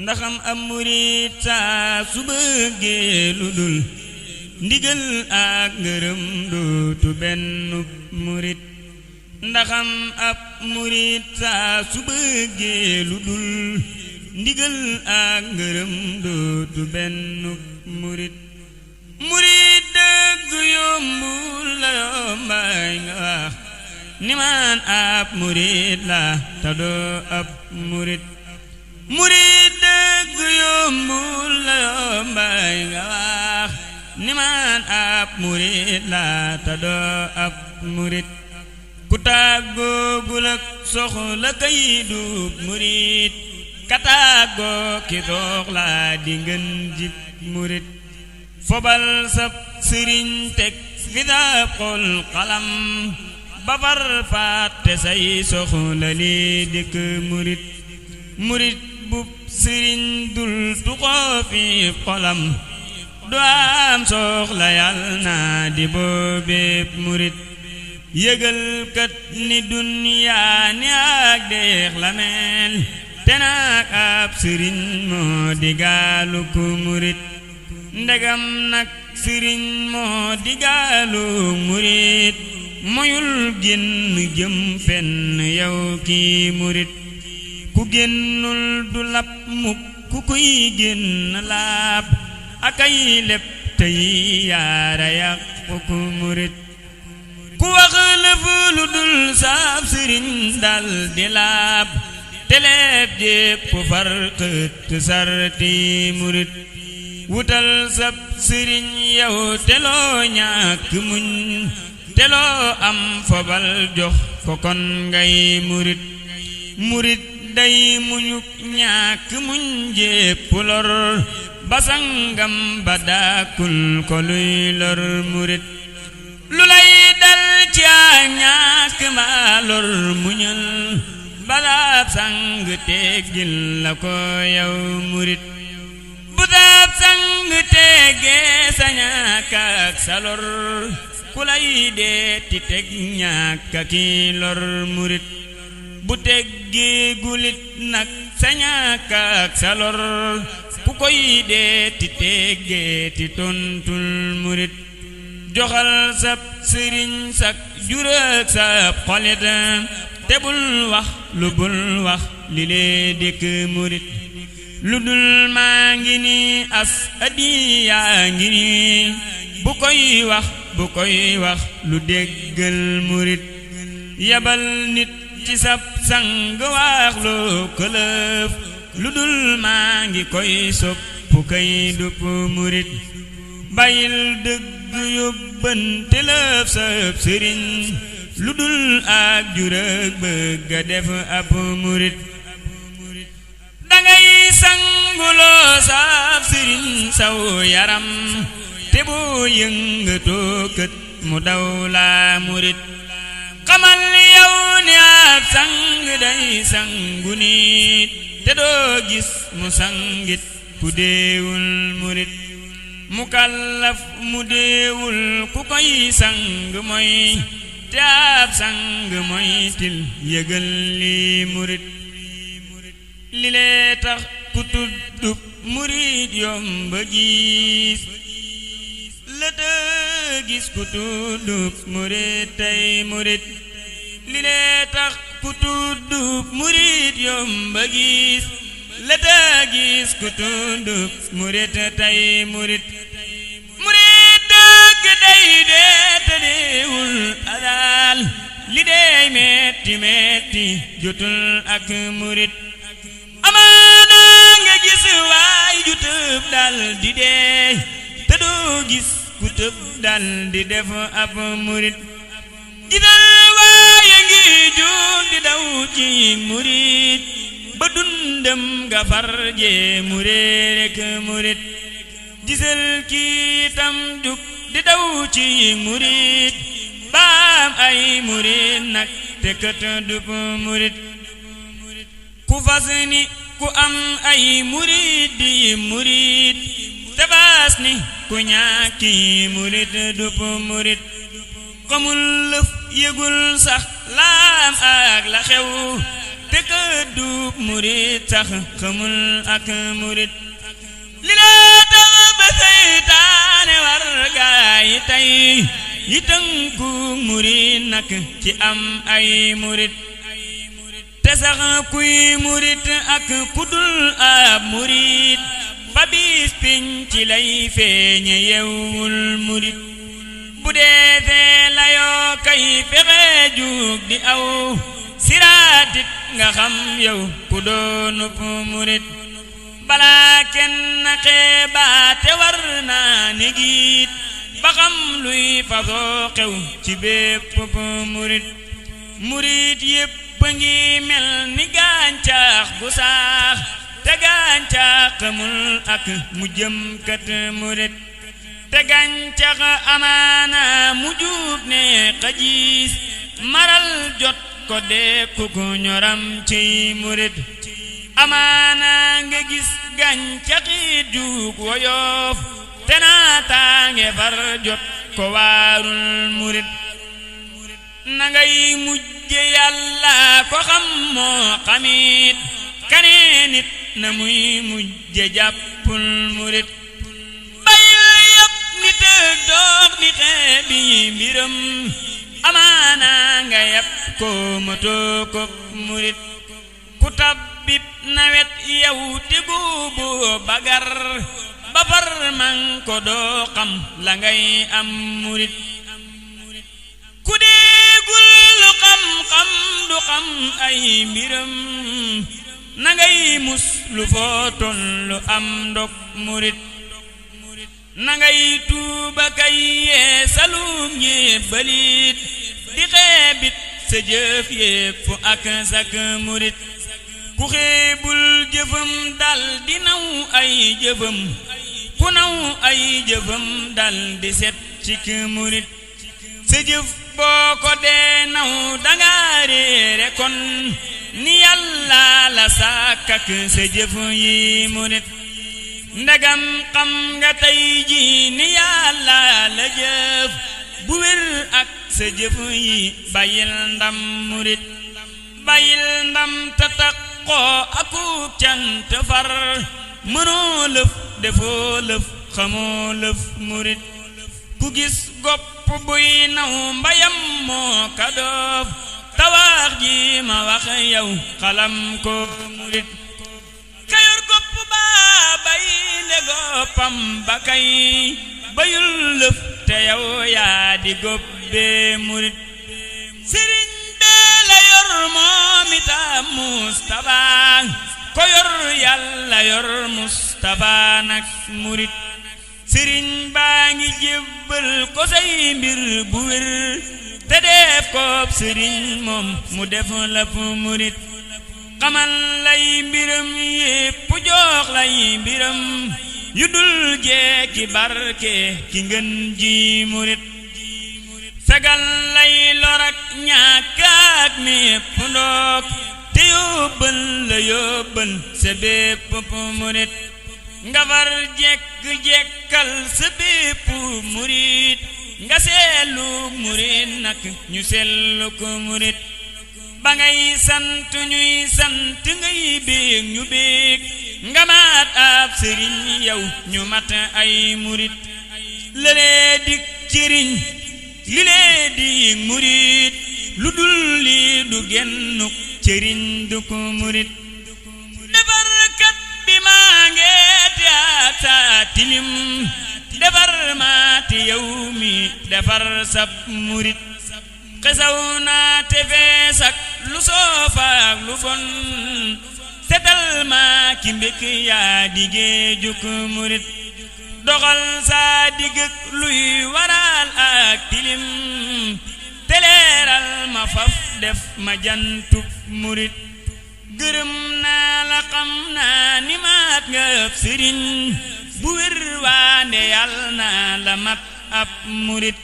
ndaxam am murit saa su bëggee lu dul ndigal ak ngërëm dootu benn murit ndaxam ab murit saa su bëggee lu dul ndigal ak ngërëm dootu benn murit murit dëgg yombul la yombaay nga wax ni man ab murit la ta doo ab murit murit dëgg yombul la yombaay nga wax ni man ab murit la ta doo ab murit ku tàggoogul ak soxla kay dub murit ka tàggoo ki soxla di ngeen jib murit fobal sab sëriñ teg fi dab xol xalam ba far fàtte say soxla li dëkk murit murit bub sëriñ dul tuxoo fi xolam du am soxla yàlla na di boobeeb murit yëgal kat ni duniyaa ni ak deex la mel te nak ab sëriñ moo di gaalu ku murit ndegam nag sëriñ moo di gaalu murit moyul génn jëm fenn yow ki murit ku génnul du lab mukk ku kuy génn laab akay lépp tey yaara yàqu ku murit ku wax lëf lu dul saab sëriñ dal di laab te lépp jépp far xët sarti murit wutal sab sëriñ yow te loo ñàkk muñ te loo am fobal jox ko kon ngay murit murit day muñuk ñàkk muñ jépp lor basangam ba daakul ko luy lor murit lu lay dal ci ñàkk ma lor muñal balaab sang teggil la ko yow murit bu daab sang teggee sa ñàkk ak sa lor ku lay dee ti teg ñàkk ki lor murit bu teggee gulit nag sa ñàkk ak sa lor ku koy dee ti teggee ti tontul murit joxal sab sëriñ sak jurak sab xolit te bul wax lu bul wax li lee dëkk murit lu dul maa ngi ni as adiyaa ngi ni bu koy wax lu déggal murit yabal nit ci sab sang wax loo këlëf lu dul maa ngi koy soppu kay dupp murit bàyyil dëgg yóbbante lëf sab sëriñ lu dul ak jurëg bëgg a def ab murit dangay sanguloo sab sëriñ saw yaram te boo yëngatoo kët mu daw la murit xamal yow ni ab sang day sangu nit te doo gis mu sangit ku deewul murit mukallaf mu deewul ku koy sang mooy te ab sang mooy til yëgal li murit li lee tax ku tuddub murit yomba gis la te gis ku tuddub murit tey murit li lee tax ku tuddub murit yomba gis la te gis ku tuddub murit tey murit murit dëgg day dee te deewul adal li dey metti metti jotul ak murit amaana nga gis waay ju tëb dal di dee te doo gis ku tëb dal di def ab murit gisal waaye ngi juum di daw ci murit ba dundam nga farje murit rek murit gisal kiitam juk di daw ci murit baam ay murit nag te kët dup murit ku fas ni ku am ay murit di murit te fas ni ku ñàkki murit dup murit xamul lëf yëgul sax laam ak la xew te ka duub murit sax xamul ak murit li la tax ba seytaane war gaay tey yi tënku murit nak ci am ay murit te sax kuy murit ak kudul ab murit fa bis piñ ci lay feeñe yewul murit bu dee fee la yoo kay fexe jug di aw siraatit nga xam yow ku doonub murit balaa kenn xeebaate war naa ni giit ba xam luy fasoo xew ci bépp murit murit yépp ngi mel ni gàncax gu saax te gàncax xamul ak mu jëm kat murit te gàncax amaana mu juub ne xajiis maral jot ko dee ku ko ñoram ci murit amaana nga gis gàncaxi juug woyof te naataange far jot ko waarul murit na ngay mujje yàlla ko xam moo xamit kanee nit na muy mujje jàppul murit bayil yëpp nit ak doog di xeebi mbiram amaana nga yàpp ko matoo ko murit ku tabbib nawet yow te guubu bagar ba far man ko doo xam la ngay am murit ku déegul lu xam-xam du xam ay mbiram na ngay mus lu foo tollu am ndok murit na ngay tuuba kay yeesalum ñébbalit di xeebit sa jëf yépp ak sak murit ku xeebul jëfam dal di naw ay jëfam ku naw ay jëfam dal di set cik murit sa jëf boo ko dee naw danga réere kon ni yàlla la sàkkak sa jëf yi murit ndegam xam nga tey ji ni yàlla la jëf bu wér ak sa jëf yi bàyyil ndam murit bàyyil ndam ta taqoo akub cant far mënoo lëf defoo lëf xamoo lëf murit ku gis gopp buy naw mbayam moo ka doof tawax ji ma wax yow xalam ko murit kayor gopp baa bay le goppam ba kay bayul lëf te yow yaa di gobbee murit sëriñ bee la yor moom itam Mustafa ko yor yàlla yor Mustafa nak murit sëriñ baa ngi jébbal ko say mbir bu wér te def ko sëriñ moom mu def lépp murit xamal lay mbiram yépp jox lay mbiram yu dul jeeki barke ki ngën ji murit fegal lay lorak ñàkk ak mépp ndoog te yóbbal la yóbbal sa bépp murit nga far jekk-jekkal sa bépp murit nga seelu murit nak ñu sellu ko murit ba ngay sant ñuy sant ngay béeg ñu béeg nga mat ab sëriñ yow ñu mat ay murit lëlee dik cëriñ li lee dik murit lu dul li du gennuk cëriñ du ko murit defarkat bi maa ngeeti ak sa tilim defar maati yow mi defar sab murit xesaw naa te feesak lu soofaak lu bon setal maa ki mbék yaa digee juk murit doxal saa digëk luy waral ak tilim teleeral ma faf def ma jantub murit gërëm naa la xam naa ni maat nga ëpp sëriñ bu wér waande yàlla naa la mat ab murit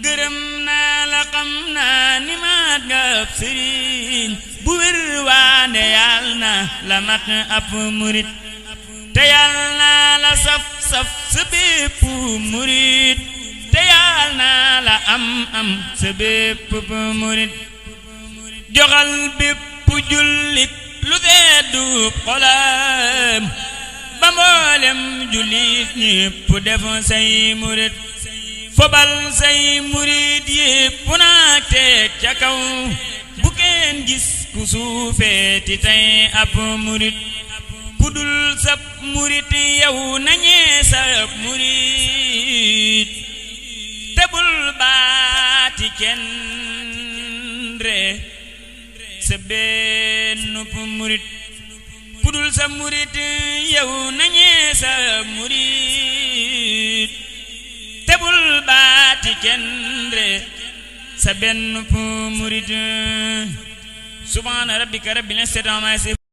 gërëm naa la xam naa ni maat nga ëpp sëriñ bu wér waande yàlla naa la mat ab murit te yàlla naa la saf saf sa bépp murit te yàlla naa la am sa bépp murit joxal bépp jullit lu seddu xolam ba mboolem jullit ñépp def say murit fobal say murit yépp naa teg ca kaw bu kenn gis ku suufeeti tey ab murit ku dul sab murit yow nañee sab murit te bul baati kenn re sa bennub murit ku dul sab murit yow nañee sab murit te bul baati kenn re sa bennub murit subhaana rabbika rabbil izzati ammaa yasifuun